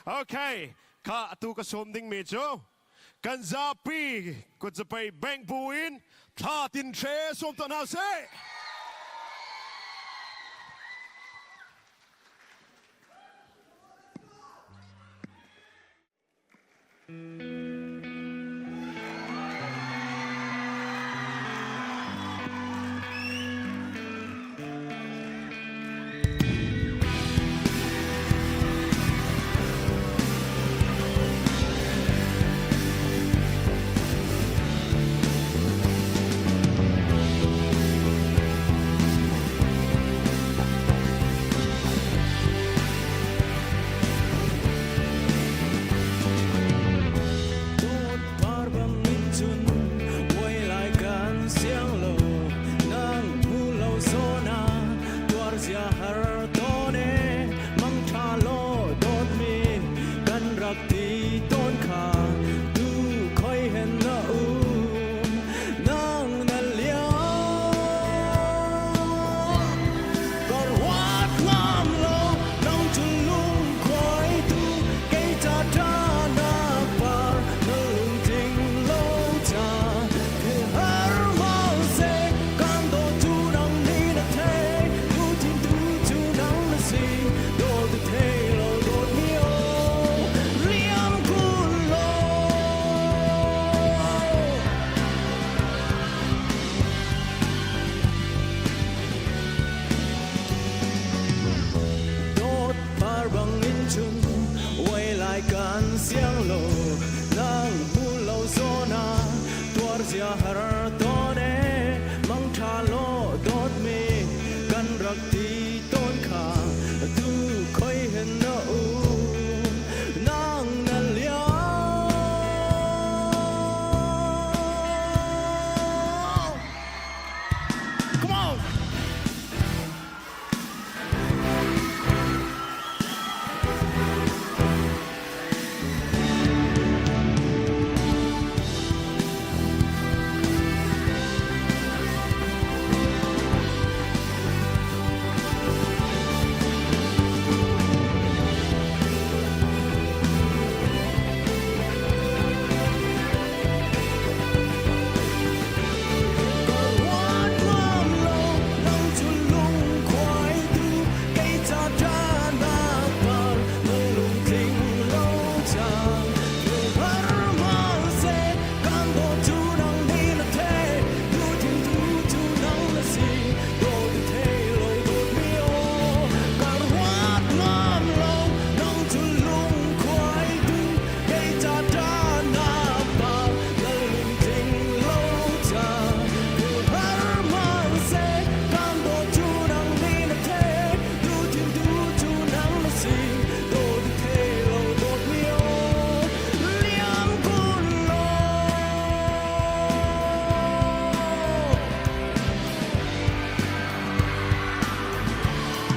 Okay, kha atu ka sawm dingmi cu kan zapi kut zapei bank bu in thla tin hre sawm tuah hna sih.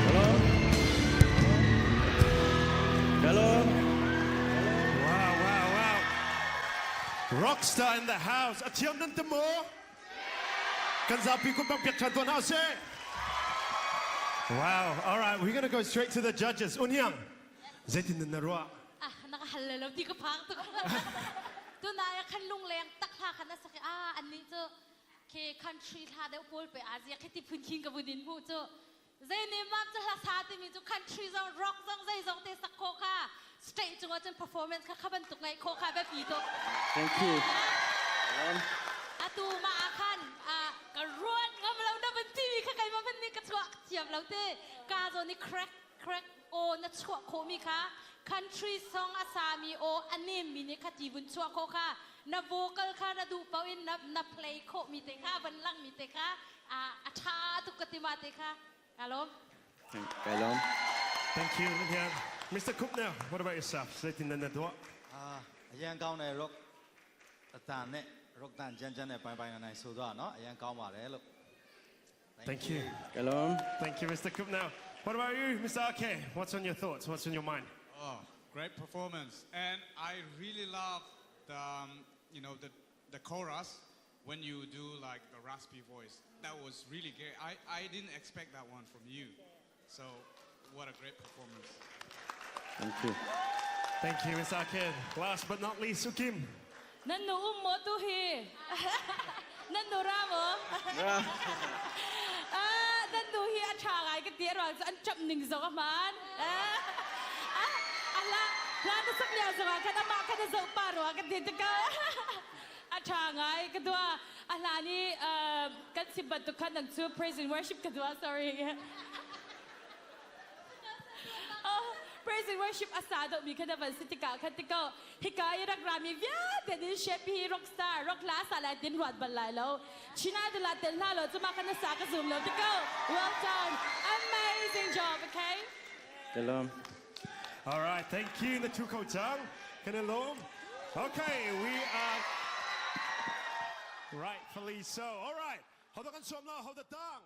Come on! Hello. Wow, wow, wow. Rockstar in the house. A thiam nan te mo? Kan zapi kun bang piak than tuan hau se. Wow. All right, we're going to go straight to the judges. Unyang. Zeitin nan na ruah? Ah, naka hal le lo ti ka phang tuk. Tu na ya khan lung leng tak hla khan a sak ah an ni cu ke country hla deuh pawl pe Asia khi ti phun khin ka vun in hmuh cu zei ne mam cu hla sa timi cu country zong rock zong zei zong te sak kho kha stage cungah cun performance kha kha bantuk ngai kho kha biapi tuk. Thank you. Atu ma ah khan ka ruat ngam lo na van timi kha keimah hmanh nih ka chuah thiam lo te ka zawn i crack crack aw na chuah khawhmi kha country song a sami aw a nemmi nih kha ti vun chuah khawh kha na vocal kha na duh paoh in na, na play khawhmi te kha van langmi te kha a ṭha tuk ka ti ma te kha ka lawm. Ka lawm. Thank you. Yeah. Mr. Kupner, what about yourself? Zeitin nan na tuah? အရန်ကောင်းတယ် rock အတန်နဲ့ rock တန်ကြမ်းကြမ်းနဲ့ပိုင်းပိုင်းနိုင်ဆိုတော့နော်အရန်ကောင်းပါတယ်လို့ Thank you. ကလုံး Thank you, Mr. Kupner. What about you, Mr. RK? What's on your thoughts? What's on your mind? Oh, great performance. And I really love the, you know, the chorus when you do like the raspy voice. That was really great. I didn't expect that one from you. So what a great performance. Thank you. Thank you, Ms. Akin. Last but not least, Sukim. Nan nu um maw tu hi? Nan nu ra maw? Ra. Ah, nan nu hi a ṭha ngai ka ti a ruang cu an ṭap ning zong a hmaan. Ah, a hla hla na sak lio zongah khan amah khan a zoh pah rua ka ti tikah a ṭha ngai ka dua. A hla nih kan chim bantuk khan nang cu praise and worship ka dua sorry. Oh, praise and worship a sa deuhmi kha na van si tikah khan tiko hika i rak rami vialte nih shape hi rockstar rock hla sa lai tin ruat bal lai lo China de la tel hna lo cuma khan na sa ka zum lo tiko well done amazing job okay Kalom. All right, thank you, the Tuko Chang. Kanalom. Okay, we are rightfully so. All right, hold on, hold the tang.